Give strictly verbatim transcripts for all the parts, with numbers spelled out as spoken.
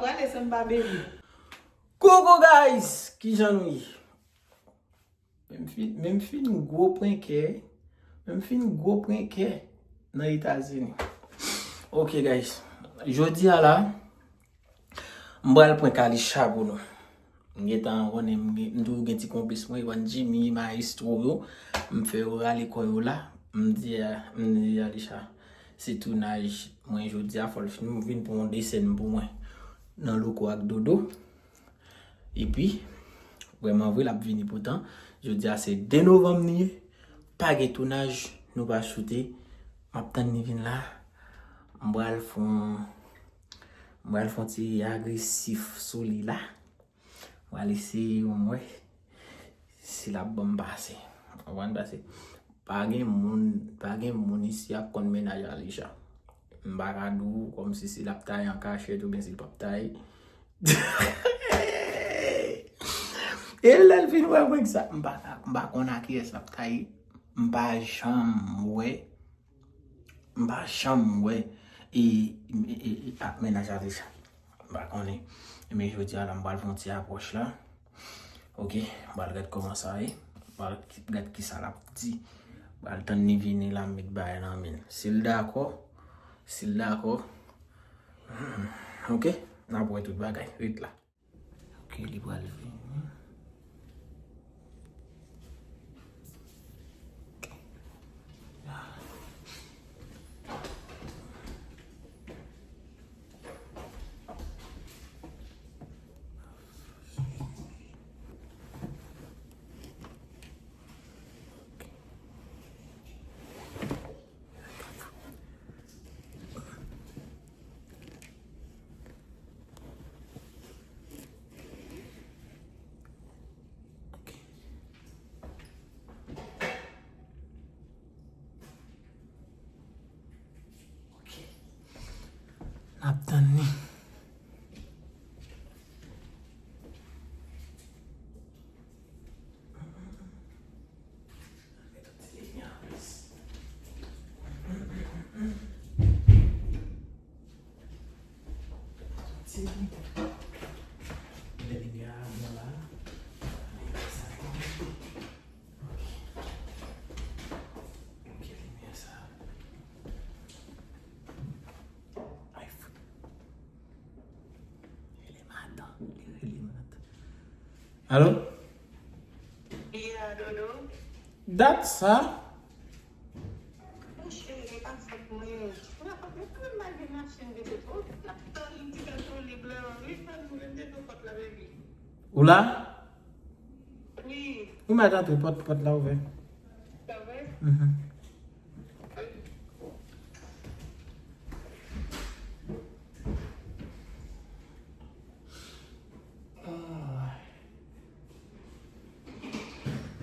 Pale san m pa beni. Coucou guys, kijan nou ye? Men m fin, men m fin gwo prenkè, men m fin gwo prenkè nan Etazini. Ok guys, jodi a la, m pral prank Alisha pou nou. M gentan konnen, m gen, m toujou gen ti konplis mwen, Ivan Jimmy, Maestro yo, m fè yo rale kò yo la, m di, a- m di Alisha, se tounaj mwen jodi a, fò l fin vin pou yon desèn pou mwen nan loko ak Dodo. Epi, vrèman vre, l ap vini poutan. Jodi a se de novanm li ye. Pa gen tounaj, nou pa choute. M ap tann li vin la. M pral fè yon, m pral fè yon ti agresif sou li la. M pral eseye pou m wè si l ap ban m pase. Ou konprann pase? Pa gen moun, pa gen moun isi a k konn mennaj Alisha. M pa ka di w kòmsi si l ap taye an kachèt oubyen si l p ap taye. E lè l fin wè mwen sa, m pa ka, m pa konn a kiyès l ap taye. M pa janm wè, m pa janm wè e, e, e, e ak mennaj Alisha. M pa konnen. Men jodi a la, m pral fè yon ti apwòch la. Ok, m pral gad kòman sa ye. M pral gad kisa l ap di. M pral tann li vini la, m met bagay nan men l. Si l dakò, si l dakò, ok, n ap wè tout bagay. Ret la. Ok, li pral vini. Ok. Ok. N ap tann li. Ti limyè a bon la. Limyè sa bon. Ok, limyè sa. Ay, fout. Rele madan, li rele madan. Alo? Yeah, Dodo. Dat sa? Mon cheri, pa fòt mwen. Ou la pa konprann, m pa gen machin vite twò. N ap tann ti gato lib la, wi, pa nou menm de nou pòt la, baby. Ou la? Wi. Ou mèt antre, pòt, pòt la ouvè. Sa vre? Mhm.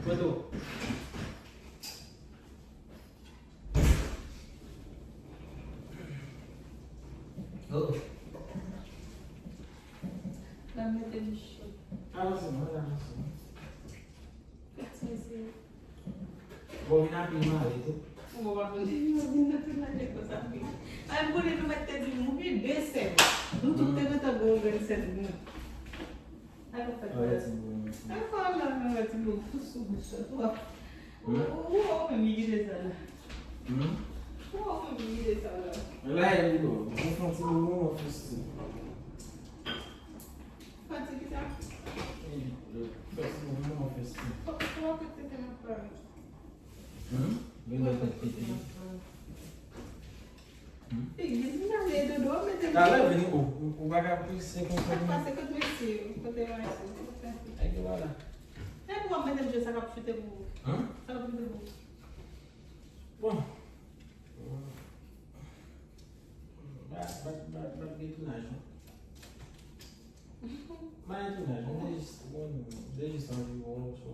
Photo. Oh. La mete m cho. Avanse non, avanse non. Bon, vin apil mare tou. Bon, pa konn vin nan tout lane konsa wi. Ay, m konnen nou mèt te di nou wi, de sèn. Nou tout te gentan gen yon grenn sèn nou. Ay, ou fè. Ay, ti bon. Ay, fò la, mwen wè ti bon. Ou sou bouch sa twòp. Ou, ou, ou, ou menm ki kite sa la. Hmm? Ou, ou menm ki kite sa la. La, e bon. Ou fè ti bon, ou fè ti. Fati ki sa? Fè ti mouvman, fè ti. Fò, fò w pete nan pran. Hmm? Vin nan tèt pete. Hmm? Figi m ale dodo, mete m. Talè vini, ou, ou, ou pa ka plis senkant mil. Sa pa senkant mil si, kote mwen se. Ay, ki wala. E pou w mete m je sa k ap chute pou ou. Hein? Sa k ap chute pou ou. Bon. Bat, bat, bat, bat gen tounaj, non. Mwen gen tounaj, mwen te jis, mwen te jis anvi wè w, so,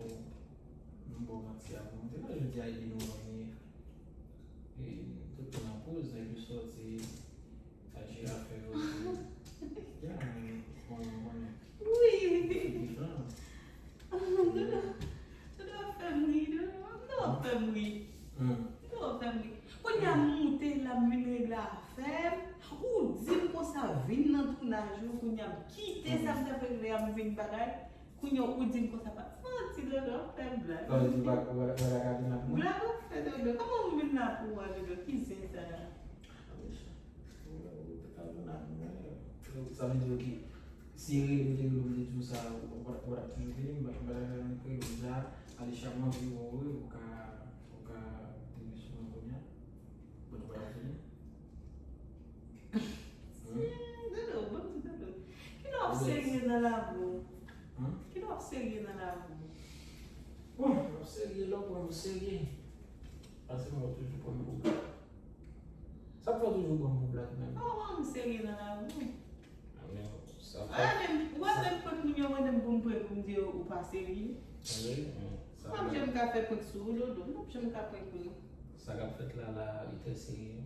m ba w manti a, mwen te nan jodi a, e de novanm li ye. E tout moun an poz, nèg yo sòti, al jere afè yo. Ya, mwen, mwen, mwen. Wi. Mwen figi blan. Dodo, Dodo ap fè m ri, Dodo. Dodo ap fè m ri. Hmm. Dodo ap fè m ri. Kounye a m moute la, m vin regle afè m. Ou di m konsa, vin nan Tounaj ou, kounye a m kite sa m t ap regle a, m vin bagay. Kounye a ou di m konsa pa. Manti, Dodo, w ap fè blag. Sa vle di ou pa, ou pa, ou pa ta ka vin la pou mwen? Blag w ap fè, Dodo. Kòman m vin la pou ou a, Dodo? Ki zen sa a? Sa vle di, ok, si rele m te rele m te di w sa, ou pa, ou pa t ap toujou vini, m pa, m pa t ap rele w deja. Alisha, m anvi wè w, wi, ou ka, ou ka rive sou mwen kounye a. Bon, ou pa t ap vini? Hmm? Dodo, bon, Dodo. Kilè w ap serye nan lavi w? Hmm? Kilè w ap serye nan lavi w? Bon, m ap serye lè w pran m o serye. Paske mwen toujou pran m pou blag. Sa k fè w toujou pran m pou blag menm? Kòman m serye nan lavi w? A, men sa fè. A, men, ou wè, menm prank moun yo mande m pou m prank, pou m di yo ou pa serye. Wi, men sa. M p ap janm ka fè prank sou ou, Dodo. M p ap janm ka prank ou. Sa k ap fèt la, la, li trè serye.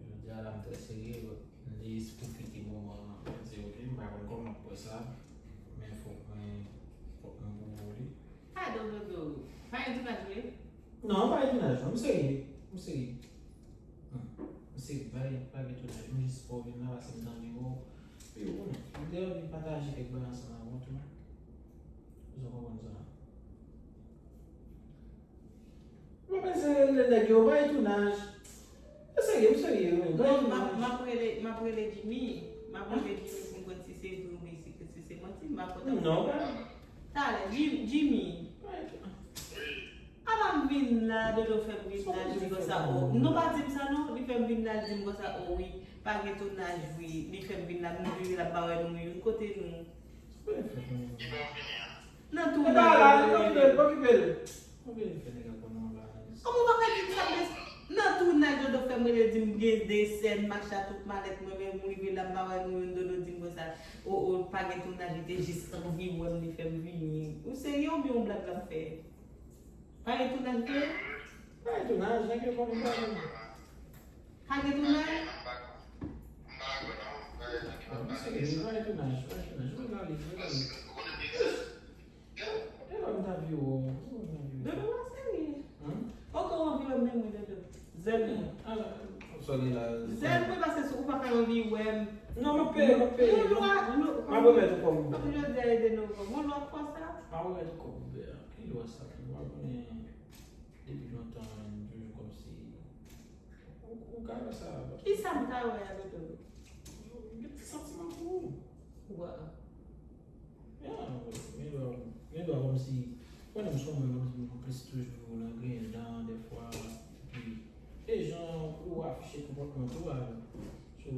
Jodi a la, m trè serye, but m te jis pwofite moman an, m di, ok, m pa konn kòman m ap pran sa, men fòk mwen, fòk mwen pwofite. Padon, Dodo. Pa gen tounaj vre? Non, pa gen tounaj, non, m serye, m serye. Hmm. M serye, pa gen, pa gen tounaj, m jis pa vin la, paske m t anvi wè w. Epi, ou konnen, m te anvi pataje kèk bagay ansanm avè w tou. Ou konprann sa? Mwen panse lè nèg yo bay tounaj. E serye, m serye, wi. Bay tounaj. Non, m ap, m ap rele, m ap rele Jimmy. M ap rele Jimmy pou m konn si se vre oubyen si, si se manti. M pa kontan. Non, bay. Talè, Jim-, Jimmy. Bay tounaj. Apa m vin la, Dodo fè m vin la, li di konsa, o. Non, pa di m sa, non. Li fè m vin la, li di m konsa, o, wi. Pa gen tounaj, wi. Li fè m vin la, nou vini la, pa wè nou youn kote nou. Sa pa fè konnen. Nan tounaj. E pa la, li pa okipe l, pa okipe l. Okipe l fè nèg ap pran nan bagay. Kòman w pa ka di m sa, men nan tounaj, Dodo fè m rele, di m gen de sèn, machin, tout malèt mwen, men m rive la, m pa wè nou youn, Dodo di m konsa, o, o, pa gen tounaj, li te jis anvi wè m, li fè m vini. Ou serye oubyen yon blag l ap fè? Pa gen tounaj vre? Pa gen tounaj, nèg yo konnen pa gen. Pa gen tounaj? Ah, m serye, pa gen tounaj, pa gen tounaj. Mwen gade, mwen gade. E lè m ta vye w, mwen ta vye w. Dodo pa serye. Hmm? Poko anvi wè m menm, wi, Dodo. Zèl mwen. Ah, sa gen la. Zèl mwen, paske si ou pa ka anvi wè m. Non, mwen peye, mwen peye. Yon lwa, yon lwa. M ap remèt ou kòb ou. Kòm jodi a e de novanm. Yon lwa konsa. M ap remèt ou kòb ou peye. Ki lwa sa? Ki lwa konnen depi lontan, toujou kòmsi. Ou, ou ka wè sa. Kisa m ka wè a, Dodo? M gen ti santiman pou ou. Wa. Ya, men dwa, men dwa kòmsi, mwen menm sou mwen, kòmsi m konplis toujou nan griyen dan, dèfwa, epi, e jan ou afiche konpòtman tou a, so,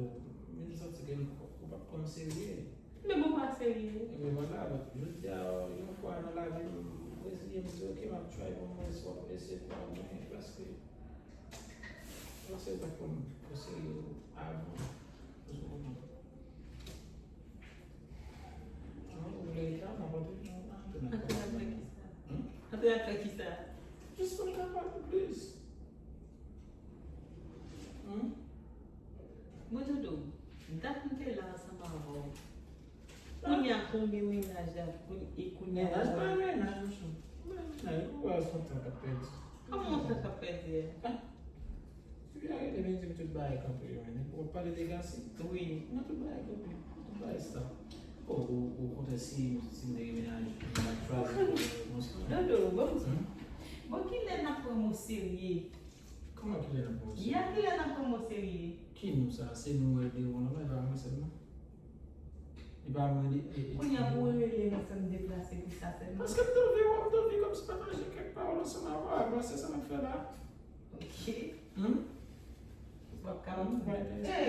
men m santi ke ou pa pran m serye. Men bon, pa serye. Ebyen vwala, jodi a, yon fwa nan lavi m, m reziye m, m di, ok, m ap try pou m wè si w ap eseye pran mwen, paske, paske ou pa t pran m o serye avan. Ou konprann? Non, ou vle rete la, m ap antre nan, antre nan. Antre nan fè kisa? Hmm? Antre nan fè kisa? Jis pou n ka pale plis. Hmm? Mwen, Dodo, dat m te la ansanm avè w. Kounye a, konbyen mennaj la, kounye, e kounye a. Mennaj pa mennaj, monchè. Mennaj, ou wè se yon tan k ap pèdi. Kòman yon tan k ap pèdi a? Ah. Epi arete vin di m tout bagay kanpe, yo, men. Ou pale de Gacy? Wi. Nan tout bagay kanpe. Tout bagay stop. Bon, ou, ou kontan si, si m te gen mennaj, m t ap chwazi pou, pou, Dodo, bon. Hmm? Bon, kilè n ap pran m o serye? Kòman kilè n ap pran w o serye? Ya, kilè n ap pran m o serye? Ki nou sa? Se nou wè devan la, e pa mwen sèlman. E pa mwen li, e, e. Kounye a pou w rele mwen fè m deplase pou sa sèlman. Paske m t anvi wè, m t anvi kòmsi pataje kèk pawòl ansanm avè w, se sa m ap fè la. Ok. Hmm? W ap ka wè m. Hey!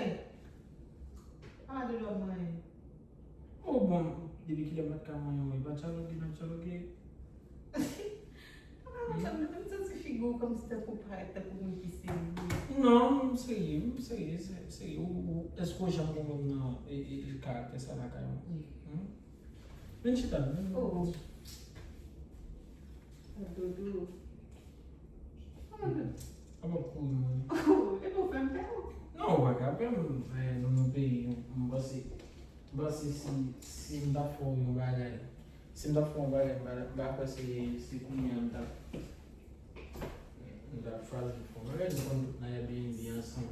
Pa de lòt mwen. Oh bon, depi kilè m pa t ka manyen w, e pa dyaloge n ap dyaloge? Papa, m santi figi w kòmsi tankou w parèt tankou moun ki serye. Non, m serye, m serye, se, serye. Ou, ou, èske w janm gen menm nan, e, e, e, karaktè sa lakay ou? Hmm? Vin chita, vin. Oh. Dodo. Apa kouri mwen? Oh, e pou fè m pè w? Non, ou pa ka pè m. Eh, nou nan peyi, m panse, m panse si, si m ta fè w yon bagay, si m ta fè w yon bagay, m pa, m pa kwè se, se kounye a m ta, m ta chwazi fè w yon bagay, nou konn tout nan Airbnb ansanm.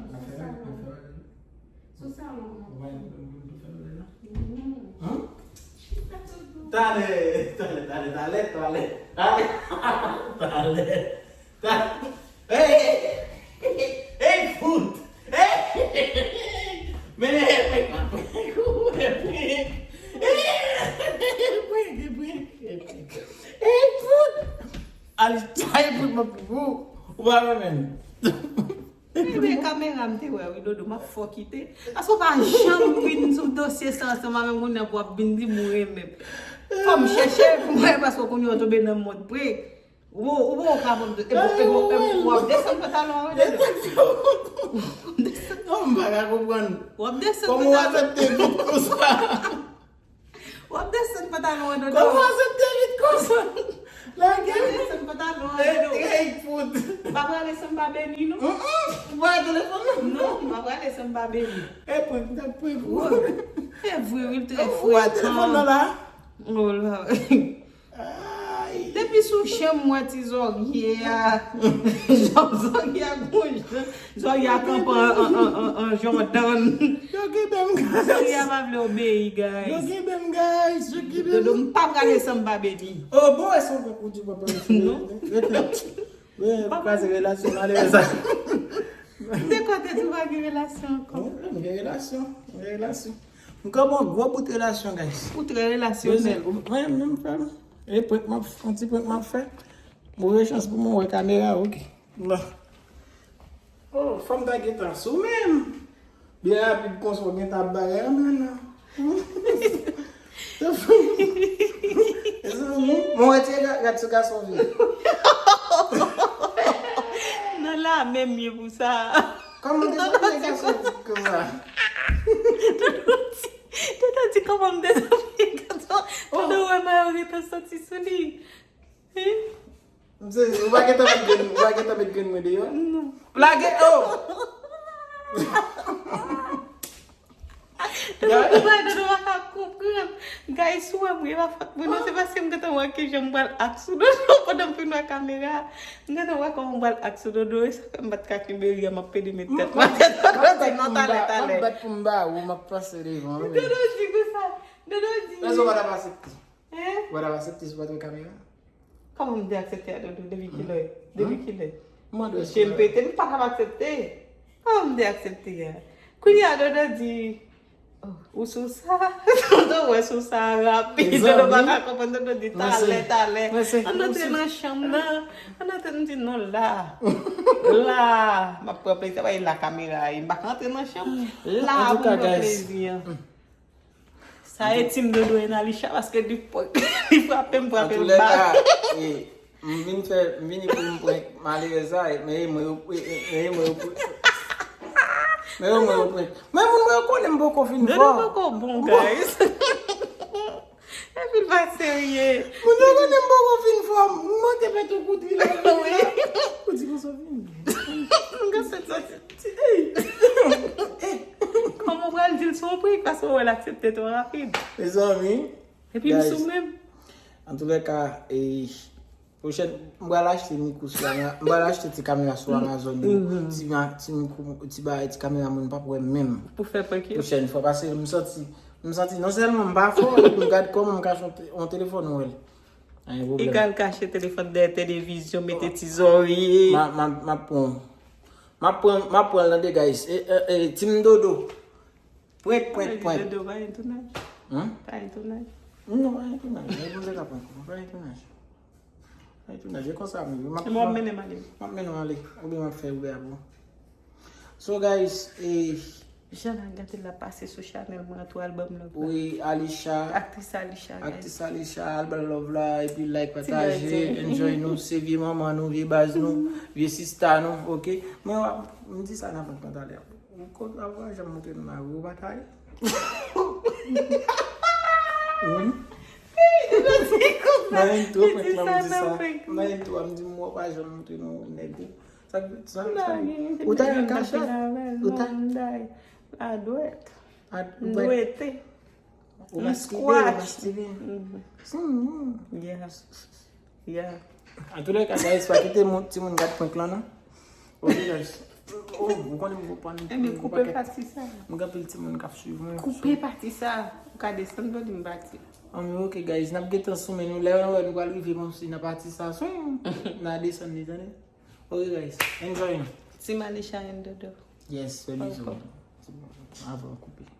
Sou salon. Hein? Talè, talè, talè, talè, talè, talè, talè, talè. Hey, hey, hey, fout. Hey, men, hey, prank, prank, prank. Hey, prank, prank, prank. Hey, fout. Al chay pou mwen pou ou. Ou pa renmen. Ebyen, kamera m te wè, wi, Dodo, m ap fè w kite. Paske w pa janm vin sou dosye sa ansanm avè m, kounye a pou w ap vin di m ou renmen m. Fò m chèche pou m wè, paske kounye a w tonbe nan mòd prank. Ou, ou, ou ka pou m, e pou, e pou, e pou, w ap desann pantalon an, wi, Dodo. Non, m pa ka konprann. W ap desann pantalon. Kòman w aksepte vit konsa? W ap desann pantalon an, Dodo. Kòman w aksepte vit konsa? Lage. W ap desann pantalon an, Dodo. Ey, fout. M pa prale san m pa beni, non. Mm, mm. Ou pa telefòn nan? Non, m pa prale san m pa beni. E prank, m t ap prank ou. E vre, wi, l trè frekan. Ou pa telefòn nan la? Oh la. Ay. Depi sou chanm mwen ti zòrye a. Zòrye a gon jan. Zòrye a kanpe an, an, an, an, an Jordan. Yo genbe m, guys. Zòrye a pa vle obeyi, guys. Yo genbe m, guys. Yo genbe m. Dodo, m pa prale san m pa beni. Oh, bon, e se yon konkou di papa. Non. Rete. Wi, kraze relasyon malerèz sa. De kote tou pa gen relasyon ankò. Non, m gen relasyon. M gen relasyon. M kòman gwo bout relasyon, guys. Ou trè relasyonèl. Mwen menm frè m. E prank m ap, yon ti prank m ap fè. Move chans pou mwen wè kamera, ok. Bon. Oh, fanm ta gentan sou menm. Byen rapid konsa w gentan ap bagay an menm nan. Mezanmi, mwen wè ti gad sou gason vye. Nan la menm ye pou sa. Kòman te santi gason vye konsa? Dodo di, Dodo di kòman m te santi gason. Dodo wè mayo gentan soti sou li. M sezi, ou pa gentan met grenn, ou pa gentan met grenn mwen deyò? Non. Lage, oh! Dodo, Dodo, Dodo pa ka konprann. Guys, ou wè m ri pa fòt mwen non, se paske m gentan wè kijan m pral ak sou Dodo pandan m fin wè kamera. M gentan wè kòman m pral ak sou Dodo, e sa fè m pa t ka kenbe ri a, m ap pede met tèt mwen atè. Dodo di non, talè, talè. M ap bat pou m ba ou, m ap pase devan. Dodo di konsa. Dodo di. Èske w pa t ap aksepte? Hein? Ou pa t ap aksepte si w pa t wè kamera? Kòman m te aksepte a, Dodo? Depi kilè? Depi kilè? M mande w si w pa t. Je m pete, m pa t ap aksepte. Kòman m te aksepte a? Kounye a, Dodo di, oh, ou sou sa? Dodo wè sou sa rapid. Dodo pa ka konprann, Dodo di, talè, talè. Ann antre nan chanm nan. Ann antre, m di, non, la. La. M ap pran plezi. Sa pa la kamera a ye. M pa ka antre nan chanm. La pou m pran plezi an. Sa e team Dodo and Alisha paske li, li frape m, frape m bal. Antoulèka, e, m vin fè, m vini pou m prank malerèz sa, e, men e mwen yo, e, e, men e mwen yo prank. Men e mwen yo prank. Men moun mwen yo konnen m poko fin fò. Dodo poko bon, guys. Serye. Moun yo konnen m poko fin fò. M manke pete yon kout wi la. Wi. Ou di konsa vini. M ka sot soti. Kòman w pral di l se yon prank paske w wè l aksepte twò rapid? Mezanmi. Epi m sou menm. Antoulèka, e, pwochèn, m pral achte mikwo sou Ama-, m pral achte ti kamera sou Amazon yo. Ti ma-, ti mikwo, ti bagay, ti kamera moun p ap wè menm. Pou fè prank yo. Pwochèn fwa, paske m santi, m santi non sèlman m pa fò, epi m gad kòman m ka fè yon te-, yon telefòn wè l. Anyen pwoblèm. Egal kache telefòn dèyè televizyon, mete ti zòrye. M a, m a, m ap pran, m ap pran, m ap pran l nan de guys. E, e, e, Team Dodo. Prank, prank, prank. Dodo, pa gen tounaj. Hmm? Pa gen tounaj. Non, pa gen tounaj. Men bon, se ka prank. Pa gen tounaj. Pa gen tounaj. E konsa, m, m ap, m ap mennen w ale. M ap mennen w ale. Oubyen m ap fè Uber pou ou. So, guys, e, Jan Nagate la pase sou chanèl mwen an tou, album Love la. Wi, Alisha. Aktris Alisha, guys. Aktris Alisha, album Love la, epi like, pataje, enjoy nou, se vye manman nou, vye baz nou, vye sista nou, oke? Mwen, m di sa nan prank lan talè. Ou konn, ou pa janm montre nou lari, ou pa taye. Wi. Nan intro prank lan, m di sa. Nan intro a, m di, m wè ou pa janm montre nou nèg ou. Sa, sa, sa, ou taye an kachèt. Ou taye. A dwèt. A dwèt. Dwete. Ou mastibe, ou mastibe. Yeah. Yeah. An tou lè ka, guys, pa kite moun, timoun gad prank lan, non. Ok, guys. Oh, ou konnen m konprann. Ebyen, koupe pati sa. M gen anpil timoun k ap swiv mwen. Koupe pati sa. Ou ka desann pou di m pati. Anben, ok, guys, n ap gentan soumen nou. Lè nou wè nou pral rive kòmsi nan pati sa. Swing! N a desann li, tande. Ok, guys, enjoy nou. Team Alisha and Dodo. Yes, fè bizou. Avan koupe.